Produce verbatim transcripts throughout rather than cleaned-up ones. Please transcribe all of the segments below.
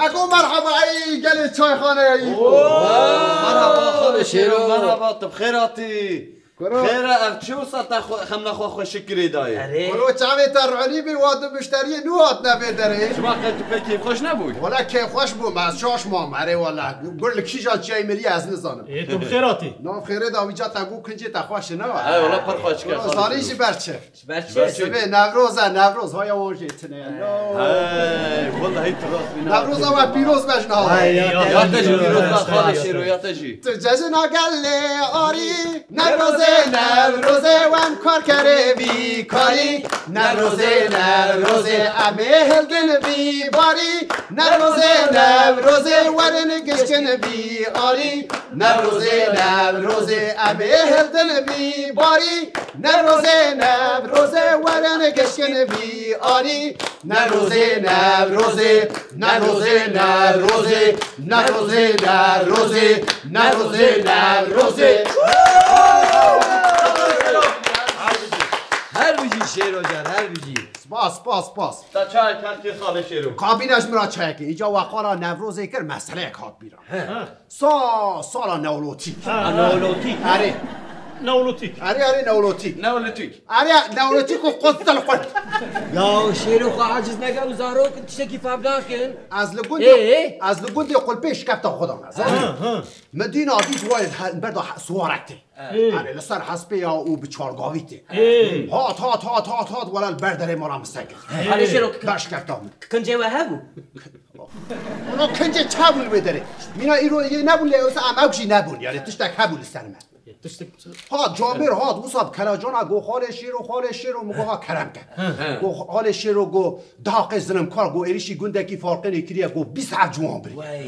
Ego merheba, ey gelê çayxane, ey. Merheba, xalê Şêro, merheba, tu bi xêr hatî. Kuro. Xêr e, ev çi wisa te xwe, xemla xwe xweşik kirê dayê? Erê. Kuro, çavê te rolî bî, wa du muşteriyê nû hatine vê derê. Şima qet tu pê kêfxweş nebûy? Wala kêfxweş bûm, ez şaş mam, erê wala. Gur li kîjan çiyayê miriye ez nizanim. Ê, tu bi xêr hatî. Nav xêrê da wî ca te got kincê te xweş e, ne wa? He, wala pir xweşik e, Kuro, xalê zanî Şêro. Ji ber çi? Ji ber çi? Sibê Newroz e, Newroz haya wan jê tune ye. Hey, wallahî tu rast bîna. Newroza we pîroz be ji niha. Ay, ya te jî pîroz be xalê Şêro, ya te jî. Tu cejina gelê arî, Newrozê, Newrozê, wem karkerê vî karî. Newrozê, Newrozê, em ê hildin vî barî. Newrozê, Newrozê, werin gişkin vî arî. Newrozê, Newrozê, em ê hildin vî barî. Newrozê, Newrozê, werin gişkin vî arî. Newrozê, Newrozê, Newrozê, Newrozê, Newrozê, Newrozê, Newrozê, Newrozê. Her bijî Şêro can, her bijî. Spas, spas, spas. Ta çayek hat kir xalê Şêro. Kabîne ji min re çayekê. Îca we qala Newrozê kir, meseleyek hat bîra. He. Sa, sala Neolotîk. Ha, Neolotîk. Erê. Neolotîk. Erê, erê, Neolotîk. Neolotîk. Erê, Neolotîk û qut tel qut. Ya Şêro xwe aciz neke û zarok tiştekî fam nakin. Ez li gundê, Ê, ê. ez li gundê qulpê şikefta xwe dana. Zanî? Ha, ha. Min dîna dît wayê he-, berda he-, siwarek tê. Ê. Erê, li ser hespê ya û bi çargavî tê. Ê. Hat, hat, hat, hat, hat, wela li ber derê mala min sekir. Xalê Şêro, Ber şikefta min. Kincê we hebû? Ona kincê çi hebû li wê derê? Mîna îro yê nebûn lê wisa em ew jî nebûn. Yanî tiştek hebû li ser me. Tiştek Ha, camêr hat, wisa bi kelacana go xalê Şêro, xalê Şêro, min go ha kerem ke. He. Go xalê Şêro go dahaqê zilimkar, go êrişî gundekî Farqînê kiriye, go bîst heft ciwan birî. Wey.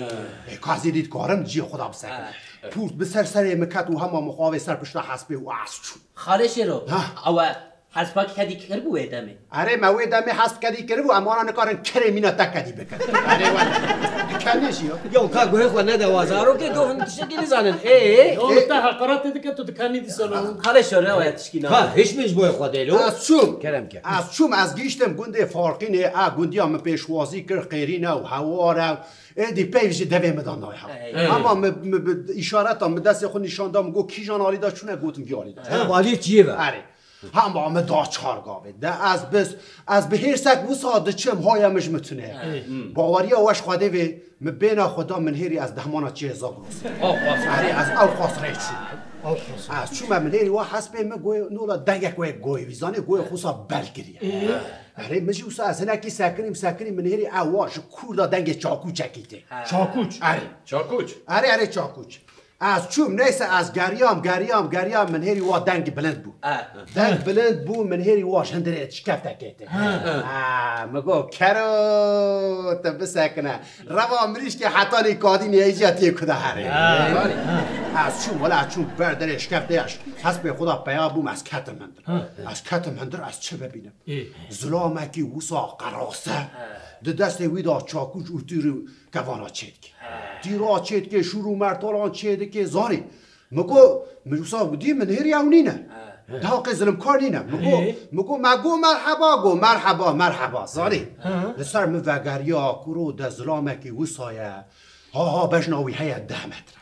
Ê, ka zêdî dikarim ciyê xwe da bisekin. He. Pûrt bi ser serê min ket û hema min xwe avê ser pişta hespê û ez çûm. Xalê Şêro, Ha. ew e Hespak kedî kiribû wê demê. Erê, me wê demê hesp kedî kiribû, em wana nikarin kerê mîna te kedî bikin. Erê, we dikenê jî yo. Yo, ka guhê xwe nede wa zarokê, do hin tiştekî nizanin. Ê, ê. Yo, li te heqaretê dike, tu dikenî dîsa lo. Xalê Şêro, we tişkî Ka, nabin. Hiç min ji bo xwe dê lo. Ez çûm. Kerem ke. Ez çûm, ez gihiştim gundê Farqînê, a gundiya min pêşwazî kir, qêrîn e û hewar e. Êdî peyv ji devê min de nayha. Ey. Ama mi, mi, mi, îşareta min destê xwe nîşan da, min got, kîjan alî de çûne, gotim vî alî de. He, balî çiyê ve. Erê. Hema min da çar gavê. De ez biz, ez bi hêrsek wisa diçim, haya min ji min tune. Ey. Baweriya weş Xwedê vê, min bêna xwe da, min hêrî ez dehmana çiyê Zagros. Aw, qas. Erê, ez ew qas rê çûm. Aw, qas. Ez çûme, min hêrî wa hespê min goyê, nola dengek wê goyê wî, zanê goyê xwe sa bel kiriye. Ey. Erê, min jî wisa ez hinekî sekinîm, sekinîm, min hêrî ew wa ji kûr da dengê çakûçekî tê. Çakûç? Erê. Çakûç? Erê, erê, çakûç. Ez çûm, neyse, ez geriyam, geriyam, geriyam, min hêrî wa deng bilind bû. E. Deng bilind bû, min hêrî wa ji hundirê şikeftekê tê. Ha. Ha, mi got, kero, te bisekine. Reva mirîşkê hetanî kadînê êciya tê kuda herê. Ha. Ez çûm, wela ez çûm ber derê şikeftê, ez hespê xwe da peya bûm, ez ketim hundir. Ha. Ez ketim hundir, ez çi bibînim? Ê. Zilamekî wisa qerase, di destê wî da çakûç û tîr û kevana çêdike. Tîra çêdike, şûr û mertalan çêdike, zanî. Min got, min wisa dî, min hêrî ew nîne. Dahaqê zilimkar nîne. Min got, Ê. min got, me got merheba, got merheba, merheba, zanî. Hı. Li ser min vegeriya, kuro de zilamekî wisa ye. Ha, ha, bejna wî heye deh metre.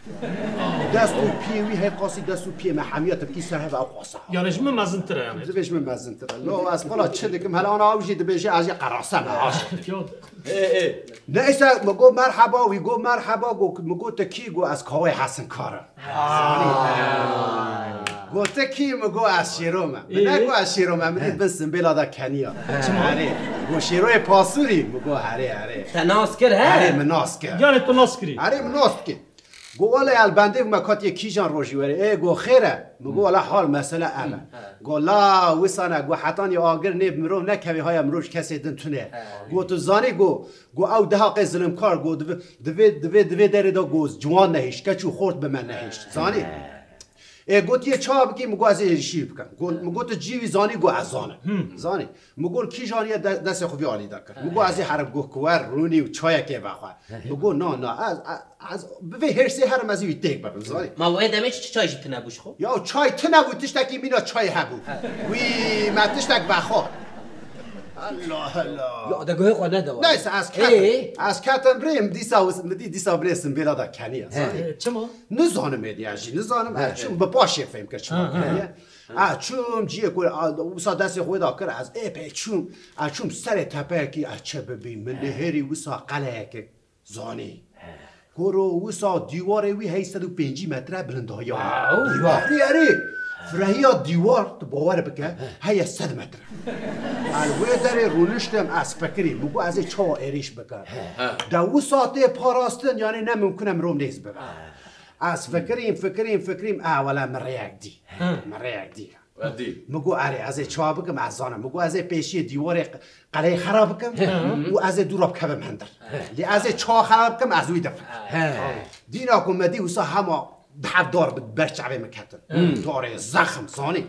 Dest û piyê wî hê qasî, dest û piyê me hemiya tepkî ser heve ew qasa. Yani ji min mezintir e yani. Divê ji min mezintir e. Lo, ez qala çi dikim, hele ana ew jî dibêje, ez jî qerase me, aşk. Yok. Ê, ê. Neyse, mi got merheba, wî got merheba, got, mi got te kî, got ez kawê Hesinkar im. Ha. Got te kî, mi got ez Şêro me. Mi Ê. Negot ez Şêro me, min dît bin simbêla da keniya. Çima? Erê. Got Şêroyê Pasûrî, mi got herê, herê. Te nas kir, he? Erê, min nas kir. Yani tu nas kirî. Erê, min nas kir. Got wele el bendê me katiye kîjan rojî were. Ê, got xêr e. Mi got wele hal mesele ev e. Got la wisane, got hetanî agir nê bi mirov nekevê haya mirov ji kesê din tune. Got tu zanî, got, got ew dehaqê zilimkar, got divê, divê, divê, divê derê de got ciwan nehişt, keç û xort bi me nehişt. Zanî? Ê, gotiye, "Ça bikî?" Min got, "Ez ê êrîşî bikim." Got, min got, "Tu cî wî zanî?" Got, "Ez zanim." Hmm. Zanî. Min got, "Kî janiye de-, destê xwe vî alî de kir?" Min got, "Ez ê herim." Got, "Ku wer rûnî û çayekê vexwe." Min got, "Na, na, ez, ez, bi vê hêrsê herim ez ê wî têk bibim." Zanî. Ma wê demê çi, çi çay jî tune bû ji xwe? Ya çay tune bû, tiştekî mîna çayê hebû. He. Wî me tiştek vexwe. Allah Allah. Ya de guhê xwe nedewa. Neyse, ez ketim. Ê? Ez ketim rê, min dîsa wis-, min dî-, dîsa bilê simbêla da keniye, zanî? He, çima? Nizanim êdî, ez jî nizanim, ez çûm bi paşê fêm kir çima keniye. Ez çûm ciyê ku, a, wisa destê xwe da kir, ez ê pê çûm, ez çûm serê tepeyekî, ez çi bibîm, min nihêrî wisa qeleyekê zanî. Koro wisa dîwarê wî hey sed û pêncî metre bilindahiya. Wow. Dîwar. Erê, erê. Firehiya dîwar, tu bawer bike, heye sed metre. Ez wê derê rûniştim, ez fikirî, min got ez ê çawa êrîş bikim. De wisa tê parastin, yanî ne mimkun e mirov nêz bibe. Ez fikirîm, fikirîm, fikirîm, a wele min rêyek dî. Min rêyek dî. Min got, erê, ez ê çawa bikim, ez zanim. Min got, ez ê pêşiyê dîwarê q-, qeleyê xera bikim û ez ê dû re bikevim hindir. Lê ez ê çawa xera bikim, ez wî difikirim. Dîna ku me dî wisa hema deh dar bi ber çavê min ketin. Darê zexm, zanî.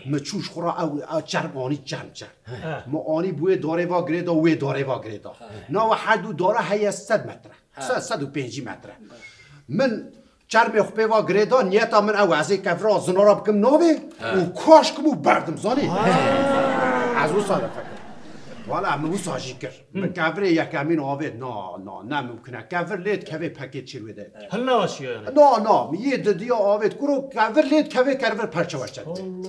Min çû ji xwe re ew, ew çerm anî çerm çerm. Min anî bi wê darê va girê da, wê darê va girê da. Nawa her du dara heye sed metre. Sed, sed û pêncî metre. Min çermê xwe pê va girê da, niyeta min ew e, ez ê kevira zinara bikim navê û kaş kim û berdim, zanî? Ez wisa difikirim. Wala min wisa jî kir. Min kevirê yekemîn avêt, na, na, ne mimkun e. Kevir lê dikevê pekê çêr wê de. Hil neaşiyo yani. Na, na, min yê didiya avêt, kuro kevir lê dikevê kervir perçe werçe didê.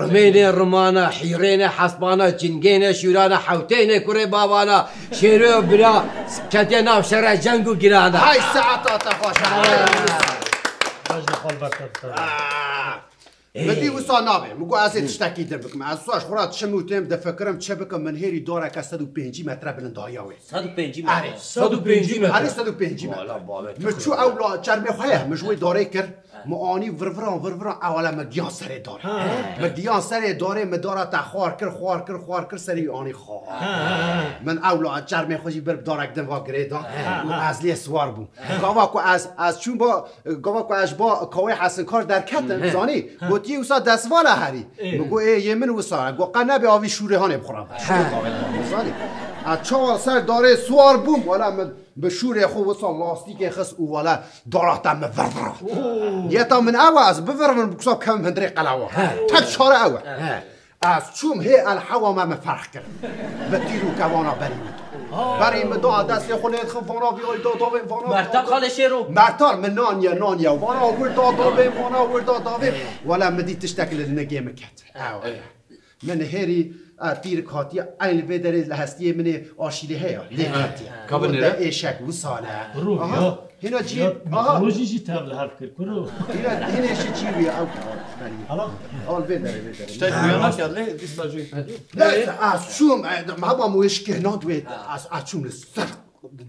Rimênê rimana, hîrêne hesbana, cingêne şûrana, hewtêne kurê bavana, şêrê û bira, ketiye nav şere ceng û girana. Hay saeta te xweş. Bejna xwe li ber te bikeve. Ah. Min dî wisa nabê. Min got ez ê tiştekî din bikim. Ez wisa ji xwe re diçim û têm difikirim çi bikim, min hêrî dareke sed û pêncî metre bilindahiya wê. Sed û pêncî metre. Erê. Sed û pêncî metre. Erê, sed û pêncî metre. Wala bavê. Min çû ew la çermê xwe ye, min ji wê darê kir. Min anî virviran, virviran, ewele min giyan serê darê. Ha. Min giyan serê darê, min dara te xwar kir, xwar kir, xwar kir, serê wî anî xwar. Ha, ha, ha. Min ew la çermê xwe jî bir bi darek din va girê da. Ha, ha. Û ez lê siwar bûm. Gava ku ez, ez çûm ba, gava ku ez ji ba kawê Hesinkar derketim, zanî? Gotiye wisa destvala herî. Ê. Min got, ê, yê min wisa. Got, qe nebe avî şûrê hanê bixuram. Ha. Zanî? Ez çawa ser darê siwar bûm, wala min bi şûrê xwe wisa lastîkê xist û wala dara te min virvira. Oo. Niyeta min ew e, ez bivirvim, biksa kevim hundirê qelewa. He. Tek çare ew e. He. Ez çûm hê el hewa me min ferq kir. Bi tîr û kevana berî min da. Aa. Berî min da, destê xwe lê dixim, vana vî ay da davê, vana. Mertal xalê şêro. Mertal min naniye, naniye. Vana wir da davê, vana wir da davê. Wala min dî tiştek li nigê min ket. Ew. Min hêrî, a, tîrik hatiye, eyn li vê derê li hestiyê min ê aşîlê heye, lê ketiye. Ka binêre? Êşek wisa ne. Ruh, aha. Ya. Hîna cî, ya, aha. Mitolojî jî tev li hev kir, kuro. Hîna, hîna şi cî wî, ew, ew, Hala? Al vê derê, vê derê. Ştay xuya naşiya lê, dîsa jî. Neyse, ez çûm, e, hema min wê şikêhnand wê, ez, ez çûm li ser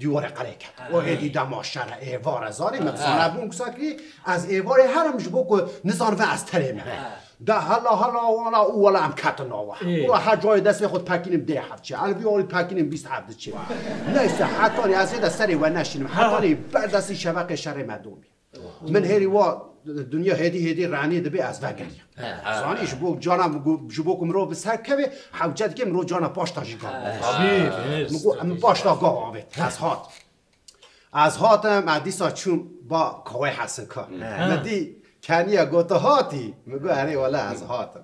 dîwarê qelê ket. O êdî dema şer e, êvar e, zanî, min sana bûn kisa kî, ez êvarê herim ji bo ku nizanve ez terê me. De hala, hala, wala û wala em ketin nava. Ê. Wala her cayê destê xwe pekînim dê heft çi. El vî alî pekînim bîst heft diçi. Neyse, hetanî ez ê de serê we neşînim. Ha, ha. Hetanî ber destî şeveqê şerê me domî. Min hêrî wa dinya hêdî hêdî renî dibe ez vegeriyam. He, he. Zanî ji bo cana, ji bo ku mirov bi ser keve, hewce dike mirov cana paşta jî gav. He. Tabî, bênê. Min got, em paşta gav avêt. Ez hat. Ez hatim, ez dîsa çûm ba kawê Hesinkar. He. Min dî keniye got, tu hatî? Min got, erê wele ez hatim.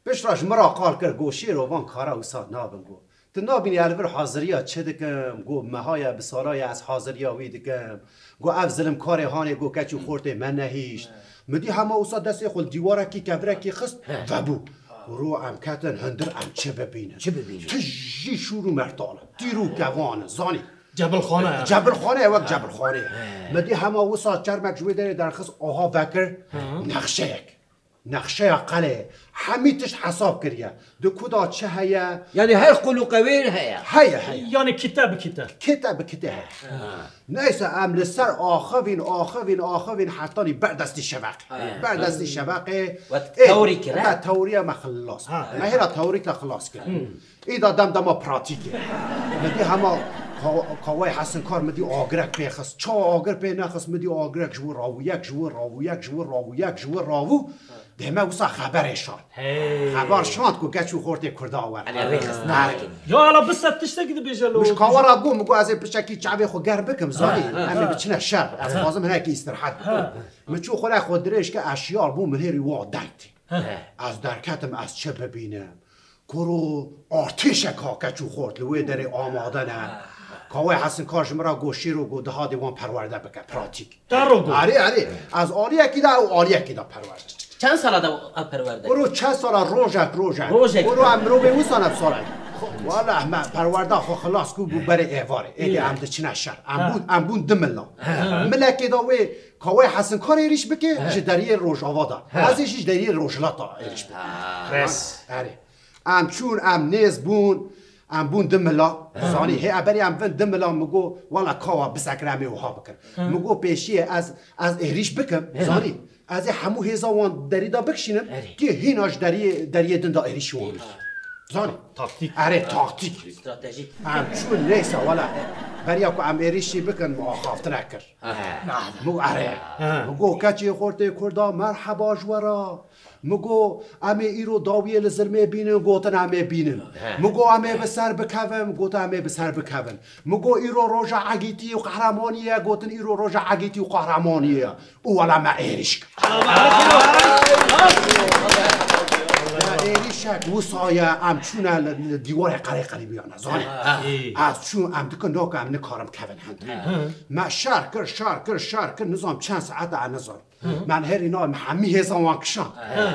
Piştre ji min re qal kir, got, şêro van kara wisa nabin, got. Tu nabînî ez li vir haziriya çi dikim? Got, meha ye, bi sala ye ez haziriya wî dikim. Got, ev zilimkarê hanê, got, keç û xortê me nehîşt. Min dî hema wisa destê xwe li dîwarekî, kevirekî xist, vebû. Ro em ketin hundir, em çi bibînin? Çi bibînin? Tijî şûr û mertal in. Tîr û kevan in, zanî. Cebilxane ye. Cebilxane ye, wek cebilxane ye. He. Min dî hema wisa çermek ji wê derê derxist, aha vekir, nexşeyek. Nexşeya qelê, hemî tişt hesab kiriye. Di ku da çi heye? Yanî her qulûqe wê heye. Heye, heye. Yanî kite bi kite. Kite bi kite heye. Ha. Neyse, em li ser axivîn, axivîn, axivîn, hetanî ber destî şeveqê. Ha. Ber destî şeveqê. Wet tewrî kir, he? Me tewriya me xilas. Ha. Me hêra tewrî te xilas kir. Hmm. Îda dem dema pratîkê. Min dî hema ka-, kawayê Hesinkar min dî agirek pê xist. Çawa agir pê nexist, min dî agirek ji wir rawû, yek ji wir rawû, yek ji wir rawû, yek ji wir rawû. Dê me wisa xeberê şand. Hey. Xeber şand ku keç û xortê Kurda wer. Elê rêxist nakin. Ya hala bise tiştekî dibêje lo. Min ji kawa re got, min got ez ê piçekî çavê xwe germ bikim, zanî. Ha, ha, em ê ha. Biçine şer. Ez dixwazim hinekî îstirahet bikim. Ha. Min çû xwe re xwe dirêj kir, ez şiyar bûm, min hêrî wa deng tê. Ha. Ez derketim, ez çi bibînim? Kuro artêşek ha keç û xort li wê derê amade ne. Kawê Hesinkar ji min re got, Şêro, got, di hadê wan perwerde bike, pratîk. Te ro got. Erê, erê. Ez aliyekî de, ew aliyekî de perwerde. Çend sala de ew perwerde? Kuro çend sala, rojek, rojek. Rojek. Kuro em mirovê wisa ne bi sala. Wala me perwerda xwe xilas kir bû berê êvarê. Êdî em diçine şer. Em bûn, em bûn du mila. Milekê de wê Kawê Hesinkar êrîş bike, ji deriyê rojava de. Ez ê jî ji deriyê rojhilat de êrîş bikim. Res. Erê. Em çûn, em nêz bûn, em bûn du mila. Zanî, hê eberî em bin du mila, min got, wala kawa bisekire em ê wiha bikin. Min got, pêşiyê ez, ez êrîş bikim, zanî. Ez ê hemû hêza wan derî de bikişînim, Erê. Kê hîna ji deriyê, deriyê din de êrîşî wan bikim. Zanî. Taktîk. Erê, taktîk. Stratejîk. Em çûn, neyse, wala. Beriya ku em êrîşî bikin, min axaftinek kir. Min got, erê. Min got, keçê xortê Kurda, merheba ji we re. Min got, em ê îro dawiyê li zilmê bînin, gotin, em ê bînin. Min got, em ê bi ser bikevin, gotin, em ê bi ser bikevin. Min got, îro roja egîtî û qehremanî ye, gotin, îro roja egîtî û qehremanî ye. Û wela me êrîş kir. Me êrîşek wisa ye, em çûne li, li dîwarê qerê qerîbiyane, zanî. Ez çûm, em dikin, nake, em nikarin kevin hende. Me şer kir, şer kir, şer kir, nizam çend saet e, nizam. Me herî na, me hemî hêzan wan kişand.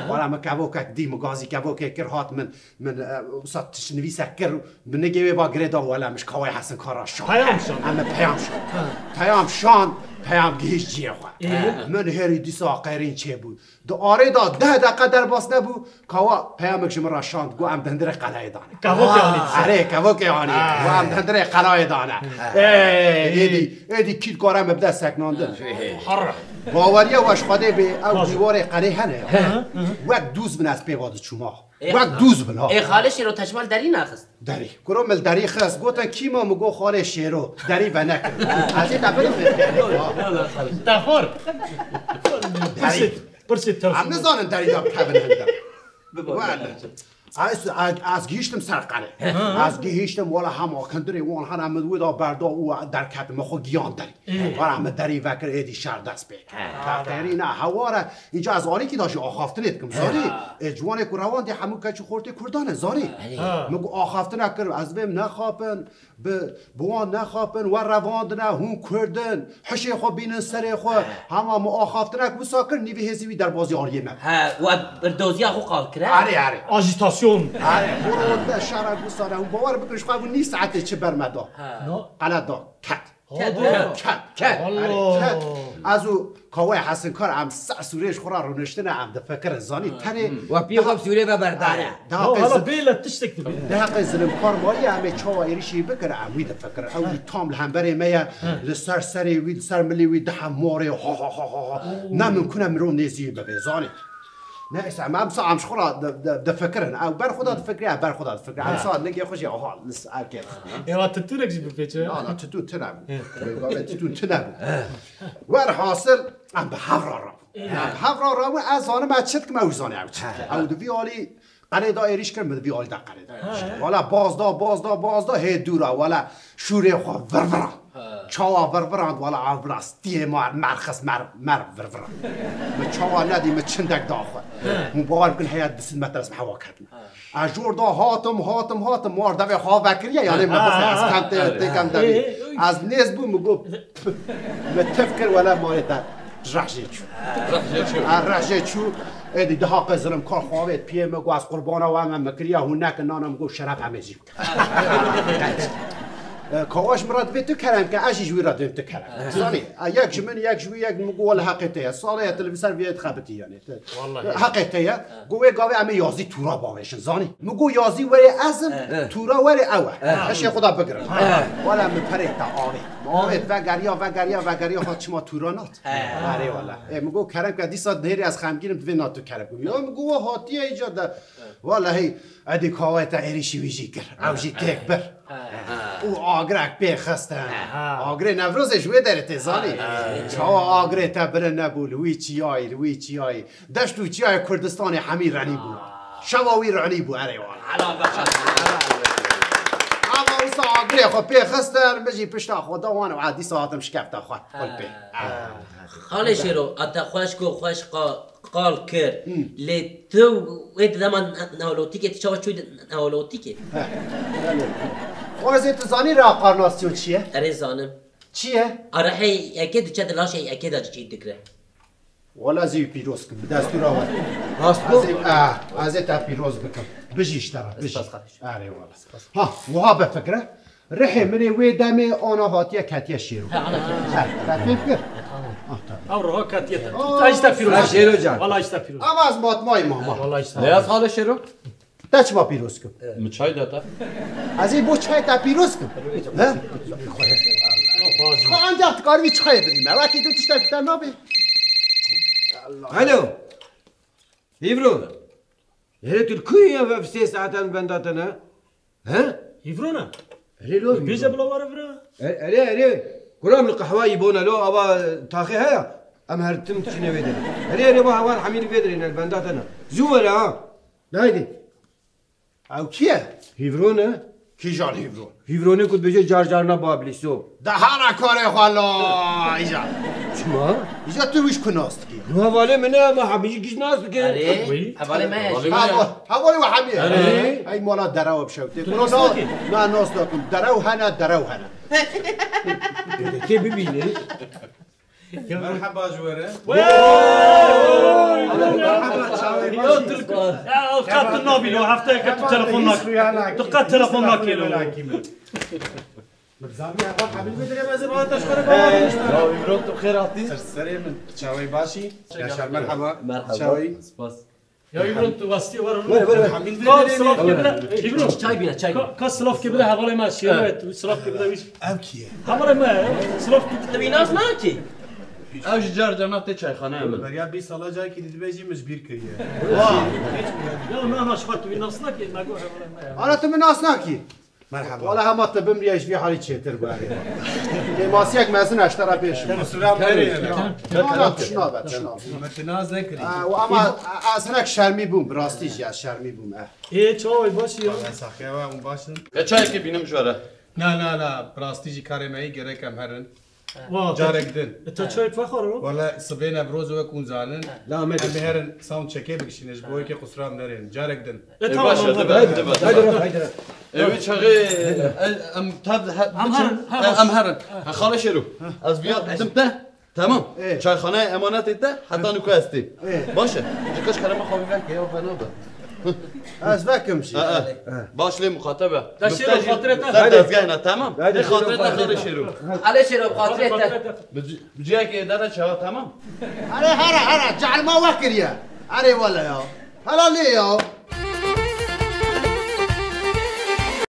Wala me kevokek dî, me gazî kevokê kir, hat min, min, e, wisa tiştnivîsek kir, bi nigê wê va girê da, wala min ji Kawê Hesinkar re şand. Peyam şand. Em me peyam şand. Peyam şand, peyam gihîşt cihê xwe. Min herî dîsa qeyrîn çêbû. Di arê de deh deqe derbas nebû, Kawa peyamek ji min re şand, got, em di hundirê qelayê dane. Kevokê anî. Erê, kevokê anî. Got, em di hundirê qelayê dane. Ê, êdî, êdî kî dikare me bide seknandin. Baweriya we ji Xwedê bê, ew dîwarê qelê hene ya. Wek dûz bin ez pê ve diçûma. Wek dûz bin ha. Ê, xalê Şêro, te ji me li derî naxist? Derî. Kuro min li derî xist. Gotin, kî ma? Min got, xalê Şêro. Derî venekin. Ez ê te birim vê derê. Te xwar. Pirsê, pirsê tev. Em nizanin derî de bikevin hinde. Wele. Ez, ez, ez gihîştim ser qelê. Ez gihîştim, wele hema kindirê wan hene min wê de berda û derketim, min xwe giyan derî. Wele min derî vekir, êdî şer dest pê kir. Teqerîna hewar e. Înca ez alîkî de jî axaftinê dikim, zanî? Ê, ciwanê ku rewandî hemû keç û xortê Kurdan e, zanî? Min ku axaftina kir, ez bêm nexapin. Bi, bi wan nexapin, we revandine, hûn Kurd in, hişê xwe bînin serê xwe. Hema min axaftinek wisa kir, nîvî hêzî wî derbazî aliyê me. He, we birdoziya xwe qal kir, he? Erê, erê. Ajîtasyon. Erê, hûn ronde şera gusane, hûn bawer bikin, ji xwe bû nîv saetê çi ber me da. He. No. Qele da, ket. Ket, Hadi. Ket, ket. Ket. Erê, ket. Ez û Kawayê Hesinkar em ser sûrê ji xwe re rûniştine, em difikirin, zanî, tenê. We piyê xwe bi sûrê ve berdane. Erê, daha Yo, qey hala zil- bêle tiştek dibî. Daha qey zilimkar maye, em ê çawa êrişî bikin, em wî difikirin. Ew jî tam li hemberê me ye, li ser serê wî, li ser milê wî dihe morê, ha, ha, ha, ha, ha. Ne mimkun e mirov nêzî wî bibe, zanî. Neyse, em, em sa em ji xwe re di, di, difikirin. Ew ber xwe de difikire, ew ber xwe de difikire. Em Ha. sa nigê xwe jî aha, li s-, ev kê dixin. Êwa titûnek jî bipêçe. Na, na, titûn tune bû. He. Wê gavê titûn tune bû. Werhasil, em bi hev re rabûn. He. Em bi hev re rabûn, ez zanim ez çi dikim, ew jî zanî ew çi dike. He. Ew di vî alî qelê de êrîş kir, min di vî alî de qelê de êrîş kir. He. Wala baz da, baz da, baz da, hê dûra, wala şûrê xwe virvirand. He. Çawa virvirand, wala ev bila stiyê ma, merxis, mer, mer virvirand. Min çawa nedî, min çindek da xwe. He. Hûn bawer bikin, heya du sed metre ez bi hewa ketime. He. Ez jor da hatim, hatim, hatim, mar devê xwe vekiriye, yanê me bixê, ez kem tê, tê kem devî. Ê, ê, ê. Ez nêz bûm, min got, pf, min tif kir, wele marê te reh jê çû. Reh jê çû. Ha, reh jê çû. Êdî daha qey zilimkar xwe avêt piyê, min got, ez qurbana we me, min kiriye, hûn nekin, nana, min got, şeref em ê jî bikin. E, Kawaş min re divê tu kerem ke, ez jî ji wî re divêm tu kerem. Zanî, e, yek ji min, yek ji wî, yek min got, wele heqê te ye. Salê ye, tu li vî ser vî yê dixebitî, yanî. Te- Wallahî. Heqê te ye. Got, wê gavê em ê yazî tûra bavêjin, zanî. Min got, yazî werê ez im, He. tûra werê ew e. He. Hişê xwe de bigirin. He. Wala min perê te avêt. Min avêt, vegeriya, vegeriya, vegeriya, hat çima tûra nat. He. Erê wala. Ê, min got, kerem ke dîsa nêrî ez xemgîn im, divê na tu kerem kim. Ya min got, we hatiye îca de. Wallahî, êdî Kawayê te êrîşî wî jî kir. Ew jî têk bir. He. Û agirek pê xistin. He. Agirê Newrozê ji wê derê tê, zanî. He. Çawa agirê te bilind nebû, li wî çiyayî, li wî çiyayî. Deşt û çiyayê Kurdistanê hemî renî bûn. Şeva wî renî bû, erê wala. Hela be. Ama û Sagirê xwe pê xistin, min jî pişta xwe da wan û dîsa hatim şikefta xwe. Xwe pê. Xalê Şêro, a te xweşk û xweş qa-, qal kir. Lê tu wê di dema ne-, neolotîkê, tu çawa çûyî di neolotîkê? Xwezê tu zanî reha qarnasîyon çi ye? Erê zanim. Çi ye? A rehê yekê diçe di laşê yekê de cî digre. Wala ez ê wî pîroz kim, bi destûra we. Rast bû? Ez ê, ah, ez ê te pîroz bikim. Bijî ji te re, bijî. Spas, kardeşim. Erê wala. Ha, wiha be fikre. Rihê min ê wê demê ana hatiye ketiye Şêro. Ha, ana ketiye. Ha, te fêm kir? Tamam. Ah, tamam. Ew roha ketiye te. Aa, Ay işte pîroz. Ha, Şêro can. Wala işte pîroz. Ama ez matmayî mama. Wala işte. Ne yaz hale Şêro? Te çima pîroz kim? Min çay da te. Ez ê bo çayê te pîroz kim? He? Xwe ancak dikarî wî çayê bidî me. Wekî tu tiştek te nabê. Alo. Hîvro. Herê tu li ku yî ya ve sê saetan benda te ne? He? Hîvro ne? Erê lo. Bêje bila were vira. E-, erê, erê. Kuram li qehwa yî bona lo ava taxê heye. Em her tim diçine vê derê. Erê, erê, va heval hemî li vê derê ne, benda te ne. Zû were ha. Haydi. Ew kî ye? Hîvron e. Kîjan Hîvron? Hîvronê ku dibêje car carna Bablîso. De hara karê xwe la îca. Çima? Îca tu wî ji ku nas dikî? Li hevalê min e, me hemî jî giş nas dike. Erê, hevalê me ye. Hevalê me ye. Heva-, hevalê we hemî ye. Erê. Ey mala derewa bişewtê. Tu nas nakî? Na, nas nakim. Derew hene, derew hene. Tê bibînî. Merheba ji we re. Wey! Merheba, çawê Ya baş. Tirk. Ya, ev qet tu nabî lo, hefteyeke tu telefon nak-, tu qet telefon nakî lo. Bi zamiya bak, abi, bir direme zebana taşkara bağlamışlar. Ya, Îmran, tu xêr hatî? Ser serê min, çawê başî. Yaşar, merheba. Merheba. Çawê. Spas. Ya Îmran, tu westî were. Were, were, were. Ka silav kê bide. Îmran. Çay bîne, çay bîne. Ka, ka silav kê bide hevalê me, Şêro ye, tu silav kê bide wî. Ev kî ye? Hevalê me, silav kê bide. Tu wî nas nakî? Ew ji car carna tê çayxaneyê min. Beriya bîst sala carkî dî dibe jî min ji bîr kiriye. Ya na, na, ji xwe tu wî nas nakî, me got hevalê me ya. Ana tu min nas nakî? Merhaba. Wala hema te bimriya ji vî halî çêtir bû erê. Kêmasiyek mezin e ji te re pêş. Qusura me re. Wala tişnabe, tişnabe. Me tu nas nekirî. E, û ama ez hinek şermî bûm, bi rastî jî ez şermî bûm, e. Ê, çawa wî baş ya? Wala saxiya we hûn baş in. E, çayekê bînim ji we re. Na, na, na, bi rastî jî karê me yî gerek em herin. Wa, carek din. E, te çayek vexwaro? Wala sibê ne bi roz wek hûn zanin. La me em bê herin sound checkê bikişîne ji bo yekê qusra em nerên. Carek din. E, tamam, baş e, tamam. Dibe, dibe, dibe. Haydi, haydi. Ew çaxê, e, em tev he-, Em biçin, herin, ha, e, baş. Em herin. Ha, Xalê Şêro. Ez viya didim te. Tamam. E. Çayxanaya emanetê te, heta nuka ez tê. E. Baş e. Ji qeş kerema xwe veke ya fena be. Ez vekim jî. E, e. Baş lê muxatebe. Te Şêro xatirê te. Ser dezgehê ne, tamam. Haydi, lê xatirê te Xalê Şêro. Xalê Şêro xatirê te. Bi c-, bi ciyekê dere çawa, tamam. Erê here, here, cehlma we kiriye. Erê wele ya. Hela lê ya.